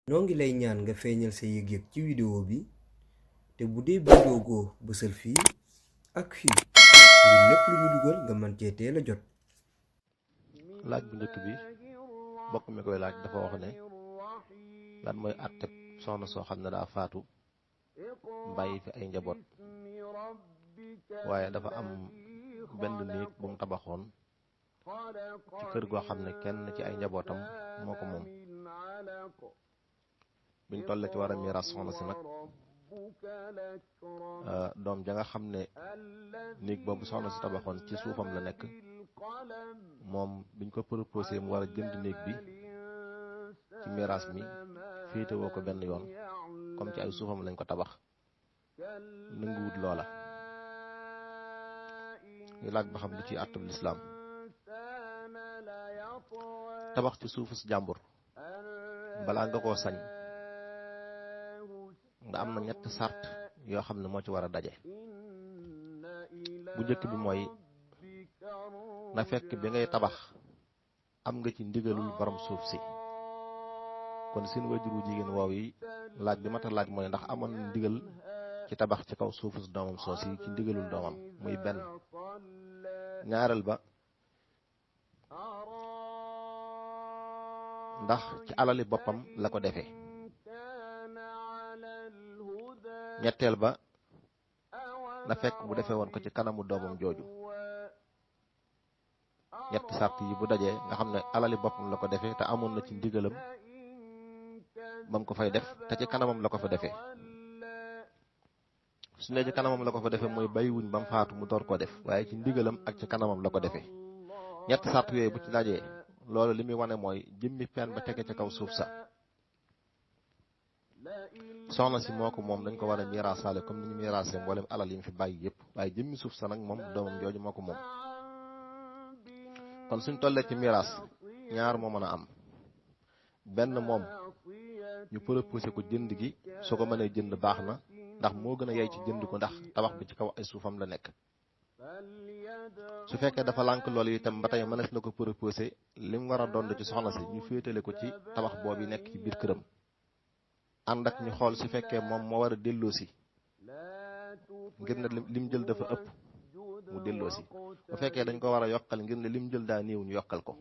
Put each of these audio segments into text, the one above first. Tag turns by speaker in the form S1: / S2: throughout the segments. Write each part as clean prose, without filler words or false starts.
S1: noo ngi lay ñaan nga feeñal sa yëg-yëg ci vidéo bi te bu dee bindoo goo bësal fii ak fii ngir lépp lu ñu dugal nga mën cee teel a jot.
S2: laaj bu njëkk bi mbokk mi koy laaj dafa wax ne lan mooy àtteb soxna soo xam ne daa faatu bàyyi fi ay njaboot waaye dafa am benn néeg bu mu tabaxoon ci kër goo xam ne kenn ci ay njabootam moo ko moom biñ tolle ci war a miiras soxna si nag doom ja nga xam ne néeg boobu soxna si tabaxoon ci suufam la nekk moom biñ ko proposé mu war a jënd néeg bi ci miiras mi féetewoo ko benn yoon comme ci ay suufam lañ ko tabax nanguwut loola ñu laaj ba xam lu ci àttub lislaam tabax ci suufu si jàmbur balaa nga koo sañ nga am na ñetti sart yoo xam ne moo ci war a daje bu njëkk bi mooy na fekk bi ngay tabax am nga ci ndigalul borom suuf si kon seen wajuru jigéen woow yi laaj bi mata laaj mooy ndax amoon na ndigal ci tabax ci kaw suufu si doomam soos yi ci ndigalul doomam muy benn ñaareel ba ndax ci alali boppam la ko defee ñetteel ba na fekk bu defee woon ko ci kanamu doomam jooju ñetti sart yi bu dajee nga xam ne alali boppam la ko defee te amoon na ci ndigalam bam ko fay def te ci kanamam la ko fa defee su ne ci kanamam la ko fa defee mooy bàyyiwuñ ba mu faatu mu door koo def waaye ci ndigalam ak ci kanamam la ko defee ñetti sart yooyu bu ci dajee loolu li muy wane mooy jëmmi peen ba tege ca kaw suuf sa soxna si moo ko moom dañ ko war a miiraasaale comme ni ñu miiraasee mboolem alal yi mu fi bàyyi yëpp waaye jëmmi suuf sa nag moom doomam jooju moo ko moom kon suñ tollee ci miiraas ñaar moo mën a am benn moom ñu proposé ko jënd gi su ko mënee jënd baax na ndax moo gën a yey ci jënd ko ndax tabax bi ci kaw ay suufam la nekk su fekkee dafa lànk loolu itam ba tey mënees na ko proposé li mu war a doon ci soxna si ñu féetale ko ci tabax boobu nekk ci biir këram ànd ak ñu xool su fekkee moom moo war a delloosi ngir ne lim jël dafa ëpp mu delloosi bu fekkee dañ ko war a yokkal ngir ne lim jël daa néew ñu yokkal ko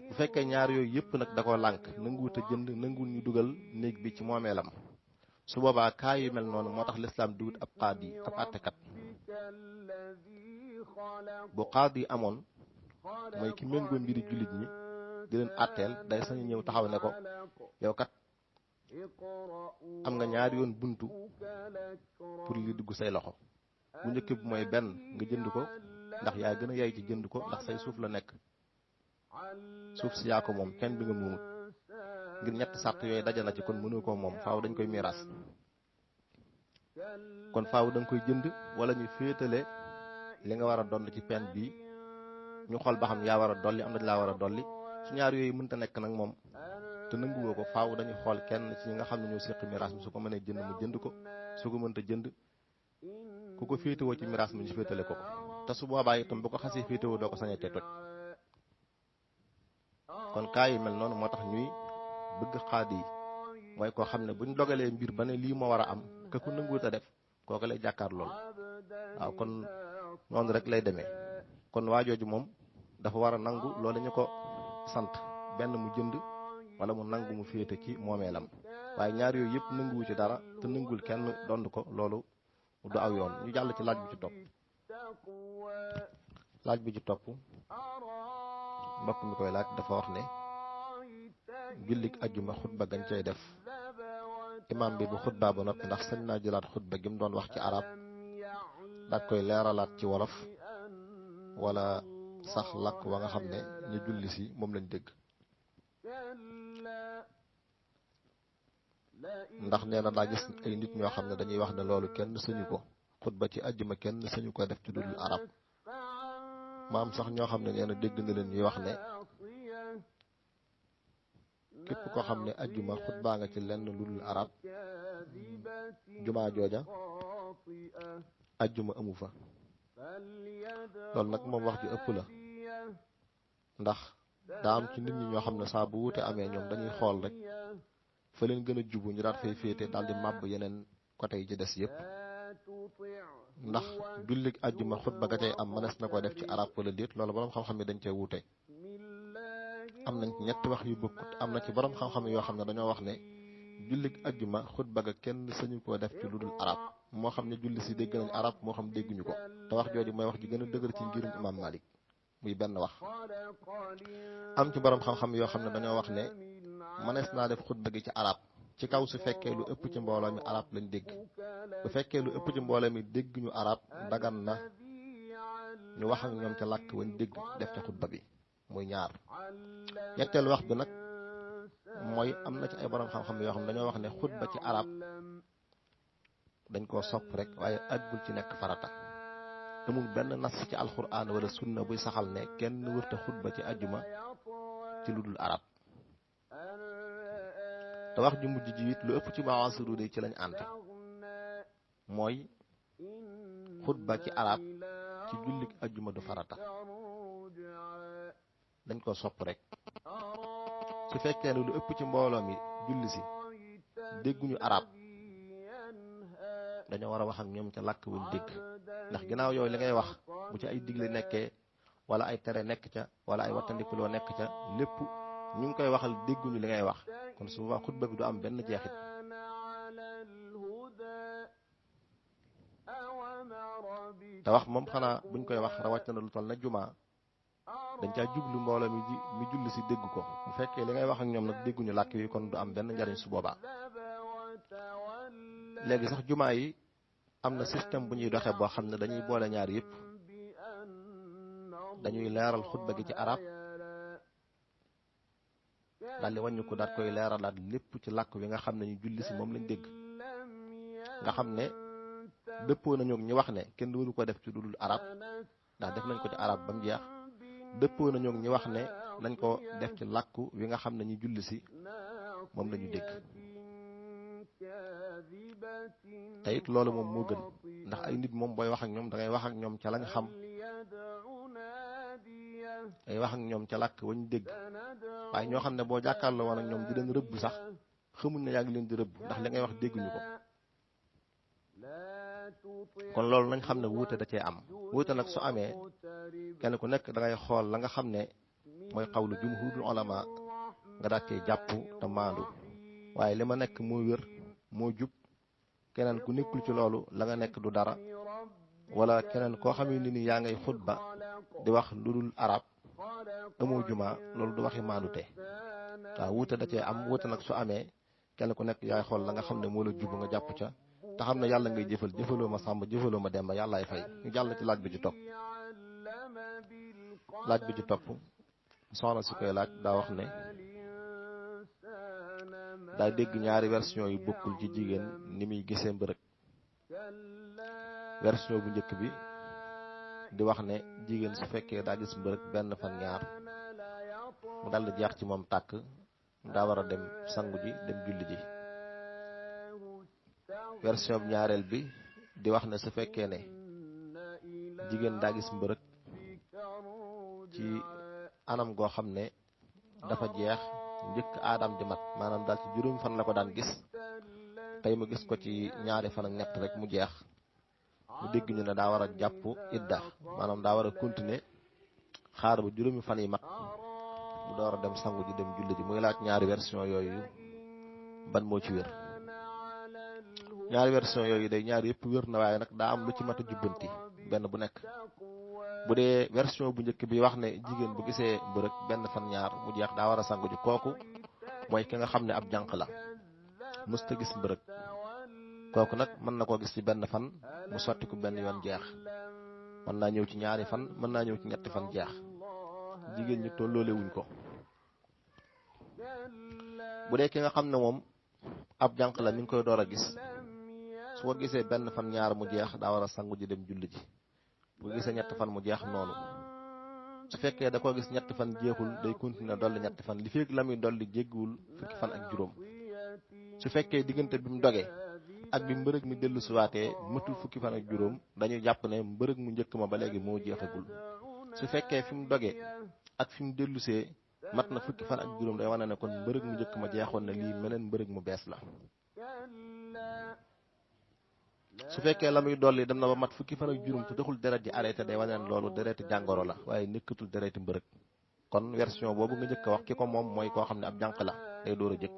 S2: bu fekkee ñaar yooyu yëpp nag da koo lànk nanguwut a jënd nanguwut ñu dugal néeg bi ci moomeelam su boobaa kaa yu mel noonu moo tax lislaam dugut ab qaadi ab àttekat bu qaadi amoon mooy ki méngoo mbiri jullit ñi di leen àtteel day sañu ñëw taxaw ne ko yow kat am nga ñaari yoon buntu pour li dugg say loxo bu njëkk bi mooy benn nga jënd ko ndax yaa gën a yey ci jënd ko ndax say suuf la nekk suuf si yaa ko moom kenn bi nga moomut ngir ñett sart yooyu daje na ci kon mënoo koo moom faaw dañ koy miiras kon faaw da nga koy jënd wala ñu féetale li nga war a doon ci pen bi ñu xool ba xam yaa war a dolli am dañ laa war a dolli su ñaar yooyu mënta nekk nag moom te nanguwoo ko faaw dañu xool kenn ci ñi nga xam ne ñoo séq miraas mi su ko mënee jënd mu jënd ko su ko mënta jënd ku ko féetewoo ci miraas mi ñu féetale ko te su boobaa itam bu ko xasee féetewoo doo ko sañatee toj kon kaa yi mel noonu moo tax ñuy bëgg xaadi yi mooy koo xam ne buñ dogalee mbir ba ne lii moo war a am ka ku nanguwut a def kooku lay jàkkaar lool waaw kon noonu rek lay demee kon waajooju moom dafa war a nangu loolu ñu ko sant benn mu jënd wala mu nangu mu féete ci moomeelam waaye ñaar yooyu yëpp nanguwu ci dara te nangul kenn dond ko loolu du aw yoon ñu jàll ci laaj bi ci topp mbokk mi koy laaj dafa wax ne jullik ajjuma xutba gañ cay def imam bi bu xutba ba noppi ndax sañ naa jëlaat xutba gi mu doon wax ci arab daat koy leeralaat ci wolof wala sax làkk wa nga xam ne ñu julli si moom lañ dégg ndax nee na daa gis ay nit ñoo xam ne dañuy wax ne loolu kenn sañu ko xutba ci ajjuma kenn sañu ko def ci dudul arab maam sax ñoo xam ne nee na dégg na leen ñuy wax ne képp ko xam ne ajjuma xutbaa nga ci lenn lu dul arab jumaa jooja ajjuma amu fa loolu nag moom wax ji ëpp la ndax daa am ci nit ñi ñoo xam ne saa bu wuute amee ñoom dañuy xool rek fa leen gën a jubu ñu daal fay féete daal di màbb yeneen côté yi ci des yépp ndax jullik ajjuma xutba ga cay am mënees na ko def ci arab wala déet loolu borom xam-xam yi dañ cee wuute am nañ ci ñetti wax yu bokkut am na ci borom xam-xam yoo xam ne dañoo wax ne jullik ajjuma xutba ga kenn sañu koo def ci lu dul arab moo xam ne julli si dégg nañ arab moo xam dégguñu ko te wax jooju mooy wax ji gën a dëgër ci ngirum imam Malik muy benn wax am ci borom xam-xam yoo xam ne dañoo wax ne mënees naa def xutba gi ci arab ci kaw su fekkee lu ëpp ci mbooloo mi arab lañ dégg bu fekkee lu ëpp ci mbooloo mi dégg ñu arab dagan na ñu wax ak ñoom ca làkk wañ dégg def ca xutba bi muy ñaar ñetteelu wax bi nag mooy am na ci ay borom xam-xam yoo xam dañoo wax ne xutba ci arab dañ koo sopp rek waaye àggul ci nekk farata amul benn nas ci alquran wala sunna buy saxal ne kenn wërta xutba ci ajjuma ci lu dul arab te wax ju mujj ji it lu ëpp ci mu'asiru de ci lañ ànd mooy xutba ci arab ci jullik ajjuma du farata dañ ko sopp rek su fekkee ne lu ëpp ci mbooloo mi julli si dégguñu arab dañoo war a wax ak ñoom ca làkk wuñ dégg ndax ginnaaw yooyu li ngay wax bu ci ay digle nekkee wala ay tere nekk ca wala ay wattandikuloo nekk ca lépp ñu ngi koy waxal dégguñu li ngay wax kon su boobaa xutba bi du am benn jeexit te wax moom xanaa buñ koy wax rawatina lu toll na jumaa dañ caa jublu mbooloo mi julli si dégg ko bu fekkee li ngay wax ak ñoom nag dégguñu làkk yi kon du am benn njariñ su boobaa léegi sax jumaa yi am na système bu ñuy doxee boo xam ne dañuy boole ñaar yëpp dañuy leeral xutba gi ci arab daal di wàññi ko daat koy leeralaat lépp ci làkk wi nga xam ne ñu julli si moom lañ dégg nga xam ne dëppoo nañu ñi wax ne kenn waru ko def ci lu dul arab ndax def nañ ko ci arab ba mu jeex dëppoo nañu ñi wax ne nañ ko def ci làkku wi nga xam ne ñu julli si moom la ñu dégg te it loolu moom moo gën ndax ay nit moom booy wax ak ñoom da ngay wax ak ñoom ca lañ xam ay wax ak ñoom ca làkk wañ dégg waaye ñoo xam ne boo jàkkaarloo woon ak ñoom di leen rëbb sax xamuñ ne yaa ngi leen di rëbb ndax li ngay wax dégguñu ko kon loolu nañ xam ne wuute da cee am wuute nag su amee kenn ku nekk da ngay xool la nga xam ne mooy xawlu jumhurul ulama nga daat cee jàpp te maandu waaye li ma nekk moo wér moo jub keneen ku nekkul ci loolu la nga nekk du dara wala keneen koo xam ne ni yaa ngay xutba di wax lu dul arab amoo juma loolu du waxi maandute waaw wuute da cee am wuute nag su amee kenn ku nekk yaay xool la nga xam ne moo la jub nga jàpp ca te xam ne yàlla ngay jëfal jëfaloo ma sàmb jëfaloo ma demba yàllaay fay ñu jàll ci laaj bi ci topp soxna si koy laaj daa wax ne daa dégg ñaari version yu bokkul ci jigéen ni muy gisee mbërëg version bu njëkk bi di wax ne jigéen su fekkee daa gis mbërëg benn fan ñaar mu dal di jeex ci moom tàkk daa war a dem sangu ji dem julli ji version bu ñaareel bi di wax ne su fekkee ne jigéen daa gis mbërëg ci anam goo xam ne dafa jeex njëkk aadam di mat maanaam daal ci juróomi fan la ko daan gis tey mu gis ko ci ñaari fan ak ñett rek mu jeex mu dégg ñu ne daa war a jàpp idda maanaam daa war a continuer xaar ba juróomi fan yi mat mu door a dem sangu ji dem julli ji muy laaj ñaari version yooyu ban moo ci wér ñaari version yooyu day ñaari yëpp wér na waaye nag daa am lu ci mat a jubbanti benn bu nekk bu dee version bu njëkk bi wax ne jigéen bu gisee mbërëg benn fan ñaar mu jeex daa war a sangu ji kooku mooy ki nga xam ne ab jànq la mësta gis mbërëg kooku nag mën na koo gis ci benn fan mu sotti ko benn yoon jeex mën naa ñëw ci ñaari fan mën naa ñëw ci ñetti fan jeex jigéen ñi tolloole wuñ ko bu dee ki nga xam ne moom ab jànq la mi ngi koy door a gis su ko gisee benn fan ñaar mu jeex daa war a sangu ji dem julli ji bu gisee ñetti fan mu jeex noonu su fekkee da koo gis ñetti fan jeexul day continuer dolli ñetti fan li fekk la muy dolli jéggiwul fukki fan ak juróom su fekkee diggante bi mu dogee ak bi mbërëg mi dellu siwaatee mëtul fukki fan ak juróom dañuy jàpp ne mbërëg mu njëkk ma ba léegi moo jeexagul su fekkee fi mu dogee ak fi mu dellusee mat na fukki fan ak juróom day wane ne kon mbërëg mu njëkk ma jeexoon na lii meneen mbërëg mu bees la. su fekkee la muy dolli dem na ba mat fukki fan ak juróom te taxul deret ji arrêté day wane ne loolu dereti jàngoro la waaye nekkatul dereti mbërëg. kon version boobu nga njëkk a wax ki ko moom mooy koo xam ne ab jànq la day door a jëkk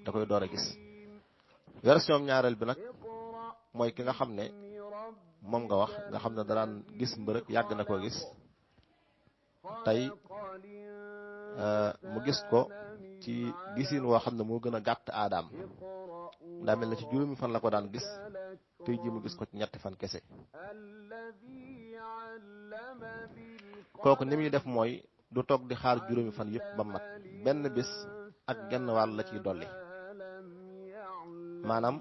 S2: da koy door a gis. version ñaareel bi nag mooy ki nga xam ne moom nga wax nga xam ne daraan gis mbërëg yàgg na koo gis tey mu gis ko ci gisin woo xam ne moo gën a gàtt aadaam daa mel na ci juróomi fan la ko daan gis tey ji mu gis ko ci ñetti fan kese. kooku ni muy def mooy du toog di xaar juróomi fan yëpp ba mat benn bis ak genn wàll la ciy dolli. maanaam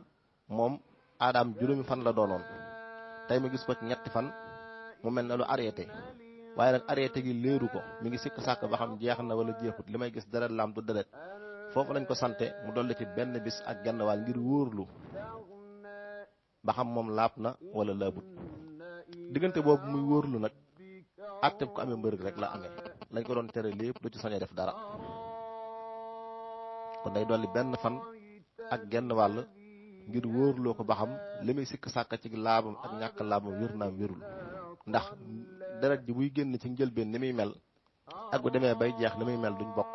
S2: moom aadaam juróomi fan la doonoon tey mu gis ko ci ñetti fan mu mel ne lu arrêté waaye nag arrêté gi léeru ko mi ngi sikk sàkk ba xam jeex na wala jeexut li may gis deret laam du deret foofu lañ ko sante mu dolli ci benn bis ak genn wàll ngir wóorlu ba xam moom laab na wala laabut. diggante boobu muy wóorlu nag àtteb ko amee mbërëg rek la amee lañ ko doon tere lépp du ci sañee def dara. kon day dolli benn fan ak genn wàll ngir wóorloo ko ba xam li muy sikk sàkk ci laabam ak ñàkk laabam wér naam wérul ndax deret ji buy génn ci njëlbeen ni muy mel ak bu demee bay jeex ni muy mel duñ bokk.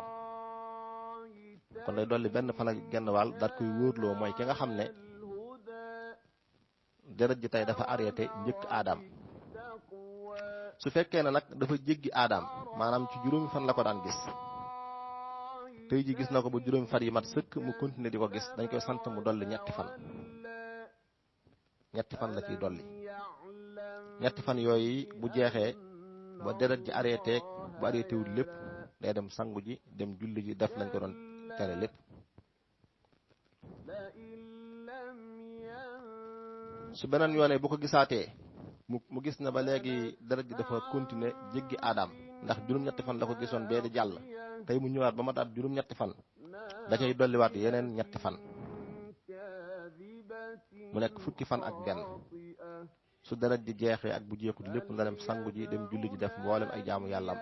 S2: kon day dolli benn fan ak genn wàll daal koy wóorloo mooy ki nga xam ne deret ji tey dafa arrêté njëkk aadaam. su fekkee ne nag dafa jéggi aadaam maanaam ci juróomi fan la ko daan gis tey ji gis na ko ba juróomi fan yi mat sëkk mu continuer di ko gis dañ koy sant mu dolli ñetti fan la ciy dolli. ñetti fan yooyu bu jeexee ba deret ji arrêté bu arrêté wul lépp day dem sangu ji dem julli ji def lañ ko doon tere lépp. su beneen yoonee bu ko gisaatee mu gis na ba léegi deret ji dafa continuer jéggi aadaam ndax juróom-ñetti fan la ko gisoon bee di jàll tey mu ñëwaat ba mataat juróom-ñetti fan da cay dolliwaat yeneen ñetti fan mu nekk fukki fan ak benn. su deret ji jeexee ak bu jeexut lépp nga dem sangu ji dem julli ji def mboolem ay jaamu yàllam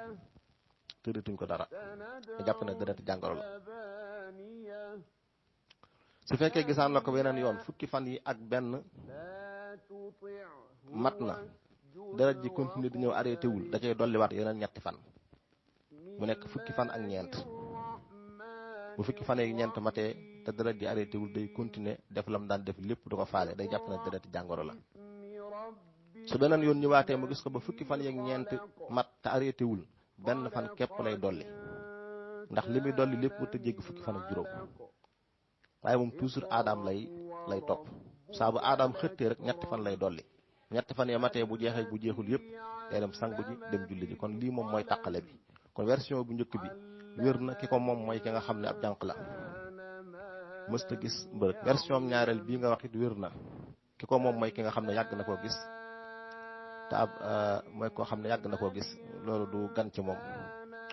S2: tërituñ ko dara te jàpp ne deret jàngoro la. su fekkee gisaan la ko beneen yoon fukki fan yi ak benn mat na deret ji continuer di ñëw arrêté wul da cay dolliwaat yeneen ñetti fan mu nekk fukki fan ak ñeent. bu fukki fan yi ñeent matee te deret ji arrêté wul day continuer def lam daan def lépp du ko faale day jàpp ne deret jàngoro la. su beneen yoon ñëwaatee mu gis ko ba fukki fan yeeg ñeent mat te arrêté wul benn fan képp lay dolli ndax li muy dolli lépp te jéggi fukki fan ak juróom waaye moom toujours aadaam lay topp saa bu aadaam xëttee rek ñetti fan lay dolli ñetti fan ya matee bu jeexee bu jeexul yëpp day dem sangu ji dem julli ji. kon lii moom mooy tàqale bi. kon version bu njëkk bi wér na ki ko moom mooy ki nga xam ne ab jànq la mësta gis mbërëg. version ñaareel bii nga wax it wér na ki ko moom mooy ki nga xam ne yàgg na koo gis te mooy koo xam ne yàgg na koo gis loolu du gan ci moom.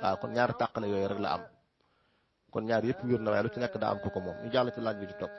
S2: waaw kon ñaari tàqale yooyu rek la am kon ñaar yëpp wér na waaye lu ci nekk daa am ko moom. ñu jàll ci laaj bi ci topp.